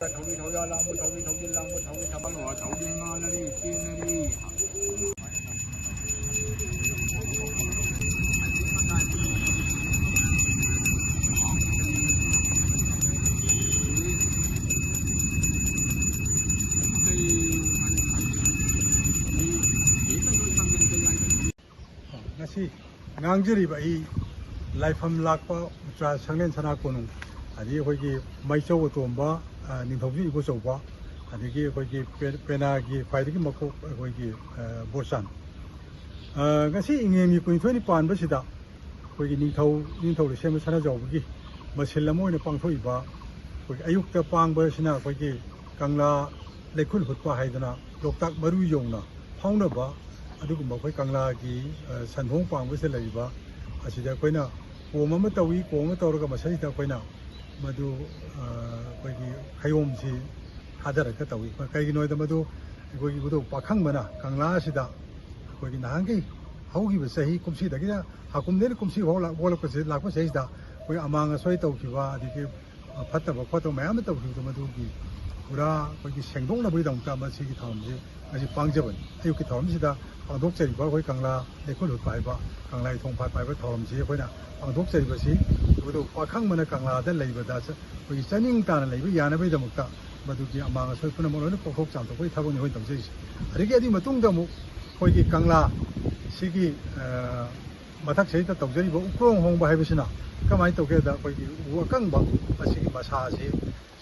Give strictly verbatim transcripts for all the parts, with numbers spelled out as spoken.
ꯊꯧꯔꯤ ꯊꯧꯌꯥ ꯂꯥꯡꯕ, ꯊꯧꯔꯤ ꯊꯧꯖꯤꯜ ꯂꯥꯡꯕ, ꯊꯧꯔꯤ ꯊꯕꯛ ꯊꯧꯔꯤ ꯉꯥꯅꯔꯤ ꯆꯦꯟꯅꯔꯤ꯫ ꯉꯁꯤ ꯉꯥꯡꯖꯔꯤꯕ ꯑꯩ ꯂꯥꯏꯐꯝ ꯂꯥꯛꯄ ꯎꯆꯥ ꯁꯪꯂꯦꯟ ꯁꯅꯥ ꯀꯣꯅꯨꯡ, ꯑꯗꯒꯤ ꯑꯩꯈꯣꯏꯒꯤ ꯃꯩꯆꯧ ꯑꯇꯣꯝꯕ, ꯑ, ꯅꯤꯡꯊꯧꯖꯝ ꯏꯕꯣꯆꯧꯕ, ꯑꯗꯒꯤ ꯑꯩꯈꯣꯏꯒꯤ ꯄꯦ-, ꯄꯦꯅꯥꯒꯤ ꯈ꯭ꯋꯥꯏꯗꯒꯤ ꯃꯀꯣꯛ ꯑꯩꯈꯣꯏꯒꯤ, ꯑ, ꯕꯣꯔꯆꯥꯟ꯫ ꯑ, ꯉꯁꯤ ꯏꯉꯦꯟꯒꯤ ꯀꯨꯟꯅꯤꯊꯣꯏꯅꯤ ꯄꯥꯟꯕꯁꯤꯗ ꯑꯩꯈꯣꯏꯒꯤ ꯅꯤꯡꯊꯧ, ꯅꯤꯡꯊꯧ ꯂꯩꯁꯦꯝꯕ ꯁꯅꯥꯖꯥꯎꯕꯒꯤ ꯃꯁꯤꯜ ꯑꯃ ꯑꯣꯏꯅ ꯄꯥꯡꯊꯣꯛꯏꯕ ꯑꯩꯈꯣꯏꯒꯤ ꯑꯌꯨꯛꯇ ꯄꯥꯡꯕꯁꯤꯅ ꯑꯩꯈꯣꯏꯒꯤ ꯀꯪꯂꯥ ꯂꯩꯈꯨꯜ ꯍꯨꯠꯄ ꯍꯥꯏꯗꯅ ꯂꯣꯛꯇꯥꯛ ꯃꯔꯨ ꯌꯧꯅ ꯐꯥꯎꯅꯕ ꯑꯗꯨꯒꯨꯝꯕ ꯑꯩꯈꯣꯏ ꯀꯪꯂꯥꯒꯤ, ꯑ, ꯁꯟꯊꯣꯡ ꯄꯥꯡꯕꯁꯤꯗ ꯂꯩꯔꯤꯕ ꯑꯁꯤꯗ ꯑꯩꯈꯣꯏꯅ ꯀꯣꯝ ꯑꯃ ꯇꯧꯏ꯫ ꯀꯣꯝ ꯑꯃ ꯇꯧꯔꯒ ꯃꯁꯤꯗꯩꯗ ꯑꯩꯈꯣꯏꯅ ꯃꯗꯨ, ꯑ, ꯑꯩꯈꯣꯏꯒꯤ ꯈꯌꯣꯝꯁꯤ ꯊꯥꯗꯔꯒ ꯇꯧꯏ꯫ ꯀꯩꯒꯤꯅꯣ ꯍꯥꯏꯗ ꯃꯗꯨ ꯑꯩꯈꯣꯏꯒꯤ ꯏꯕꯨꯙꯧ ꯄꯥꯈꯪꯕꯅ ꯀꯪꯂꯥ ꯑꯁꯤꯗ ꯑꯩꯈꯣꯏꯒꯤ ꯅꯍꯥꯟꯈꯩ ꯍꯧꯈꯤꯕ ꯆꯍꯤ ꯀꯨꯝꯁꯤꯗꯒꯤꯅ ꯍꯥꯀꯨꯝꯗꯒꯤ ꯀꯨꯝꯁꯤ ꯐꯥꯎ ꯂꯥꯛ-, ꯑꯣꯜꯂꯛꯄꯁꯦ, ꯂꯥꯛꯄ ꯆꯍꯤꯁꯤꯗ ꯑꯩꯈꯣꯏ ꯑꯃꯥꯡ ꯑꯁꯣꯏ ꯇꯧꯈꯤꯕ, ꯑꯗꯒꯤ ꯐꯠꯇꯕ ꯈꯣꯠꯇꯕ ꯃꯌꯥꯝ ꯑꯃ ꯇꯧꯈꯤꯕꯗꯣ ꯃꯗꯨꯒꯤ ꯄꯨꯔꯥ ꯑꯩꯈꯣꯏꯒꯤ ꯁꯦꯡꯗꯣꯛꯅꯕꯒꯤꯗꯃꯛꯇ ꯃꯁꯤꯒꯤ ꯊꯧꯔꯝꯁꯦ ꯉꯁꯤ ꯄꯥꯡꯖꯕꯅꯤ꯫ ꯑꯌꯨꯛꯀꯤ ꯊꯧꯔꯝꯁꯤꯗ ꯄꯥꯡꯊꯣꯛꯆꯔꯤꯕ ꯑꯩꯈꯣꯏ ꯀꯪꯂꯥ ꯂꯩꯈꯨꯜ ꯍꯨꯠꯄ ꯍꯥꯏꯕ, ꯀꯪꯂꯥ ꯏꯊꯣꯡ ꯐꯥꯠꯄ ꯍꯥꯏꯕ ꯊꯧꯔꯝꯁꯤ ꯑꯩꯈꯣꯏꯅ ꯄꯥꯡꯊꯣꯛꯆꯔꯤꯕꯁꯤ ꯏꯕꯨꯙꯧ ꯄꯥꯈꯪꯕꯅ ꯀꯪꯂꯥꯗ ꯂꯩꯕꯗ ꯑꯩꯈꯣꯏꯒꯤ ꯆꯥꯅꯤꯡ ꯇꯥꯅ ꯂꯩꯕ ꯌꯥꯅꯕꯒꯤꯗꯃꯛꯇ ꯃꯗꯨꯒꯤ ꯑꯃꯥꯡ ꯑꯁꯣꯏ ꯄꯨꯝꯅꯃꯛ ꯂꯣꯏꯅ ꯀꯣꯛꯊꯣꯛ ꯆꯥꯝꯊꯣꯛꯄꯒꯤ ꯊꯕꯛꯅꯤ ꯑꯩꯈꯣꯏꯅ ꯇꯧꯖꯔꯤꯁꯤ꯫ ꯑꯗꯒꯤ ꯑꯗꯨꯒꯤ ꯃꯇꯨꯡꯗ ꯑꯃꯨꯛ ꯑꯩꯈꯣꯏꯒꯤ ꯀꯪꯂꯥ ꯁꯤꯒꯤ, ꯑ, ꯃꯊꯛꯁꯤꯗ ꯇꯧꯖꯔꯤꯕ ꯎꯀ꯭ꯔꯣꯡ ꯍꯣꯡꯕ ꯍꯥꯏꯕꯁꯤꯅ ꯀꯃꯥꯏꯅ ꯇꯧꯒꯦꯗ, ꯑꯩꯈꯣꯏꯒꯤ ꯎ ꯑꯀꯪꯕ ꯃꯁꯤꯒꯤ ꯃꯁꯥꯁꯤ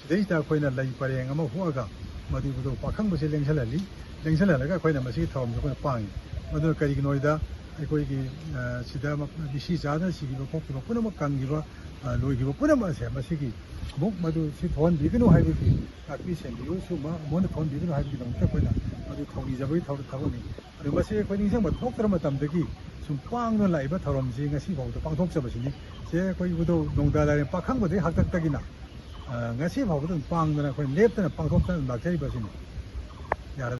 ꯁꯤꯗꯩꯁꯤꯗ ꯑꯩꯈꯣꯏꯅ ꯂꯩ ꯄꯔꯦꯡ ꯑꯃ ꯍꯨꯛꯑꯒ ꯃꯗꯨ ꯏꯕꯨꯙꯧ ꯄꯥꯈꯪꯕꯁꯦ ꯂꯦꯡꯁꯤꯜꯍꯜꯂꯤ꯫ ꯂꯦꯡꯁꯤꯜꯍꯜꯂꯒ ꯑꯩꯈꯣꯏꯅ ꯃꯁꯤꯒꯤ ꯊꯧꯔꯝꯁꯦ ꯑꯩꯈꯣꯏꯅ ꯄꯥꯡꯉꯤ꯫ ꯃꯗꯨꯅ ꯀꯔꯤꯒꯤꯅꯣ ꯍꯥꯏꯗ ꯑꯩꯈꯣꯏꯒꯤ, ꯑ, ꯁꯤꯗ ꯃꯤꯁꯤ ꯆꯥꯗꯅ ꯁꯤꯈꯤꯕ ꯈꯣꯠꯈꯤꯕ ꯄꯨꯝꯅꯃꯛ ꯀꯪꯈꯤꯕ, ꯑ, ꯂꯣꯏꯈꯤꯕ ꯄꯨꯝꯅꯃꯛ ꯑꯁꯦ ꯃꯁꯤꯒꯤ ꯑꯃꯨꯛ ꯃꯗꯨ ꯁꯤ ꯊꯣꯛꯍꯟꯕꯤꯒꯅꯨ ꯍꯥꯏꯕꯒꯤ ꯇꯥꯛꯄꯤ ꯁꯦꯝꯕꯤꯌꯨ, ꯁꯨꯝꯕ ꯑꯃꯨꯛ ꯍꯟꯅ ꯊꯣꯛꯍꯟꯕꯤꯒꯅꯨ ꯍꯥꯏꯕꯒꯤꯗꯃꯛꯇ ꯑꯩꯈꯣꯏꯅ ꯃꯗꯨ ꯊꯧꯅꯤꯖꯕꯒꯤ ꯊꯧ-, ꯊꯕꯛꯅꯤ꯫ ꯑꯗꯨ ꯃꯁꯤ ꯑꯩꯈꯣꯏ ꯅꯤꯡꯁꯤꯡꯕ ꯊꯣꯛꯇ꯭ꯔ ꯃꯇꯝꯗꯒꯤ ꯁꯨꯝ ꯄꯥꯡꯗꯨꯅ ꯂꯥꯛꯏꯕ ꯊꯧꯔꯝꯁꯤ ꯉꯁꯤ ꯐꯥꯎꯗ ꯄꯥꯡꯊꯣꯛꯆꯕꯁꯤꯅꯤ꯫ ꯁꯦ ꯑꯩꯈꯣꯏ ꯏꯕꯨꯙꯧ ꯅꯣꯡꯗꯥ ꯂꯥꯏꯔꯦꯟ ꯄꯥꯈꯪꯕꯗꯒꯤ ꯍꯥꯛꯇꯛꯇꯒꯤꯅ, ꯑ, ꯉꯁꯤ ꯐꯥꯎꯕꯗ ꯑꯗꯨꯝ ꯄꯥꯡꯗꯅ ꯑꯩꯈꯣꯏ ꯂꯦꯞꯇꯅ ꯄꯥꯡꯊꯣꯛꯇꯅ ꯑꯗꯨꯝ ꯂꯥꯛꯆꯔꯤꯕ ꯑꯁꯤꯅꯤ꯫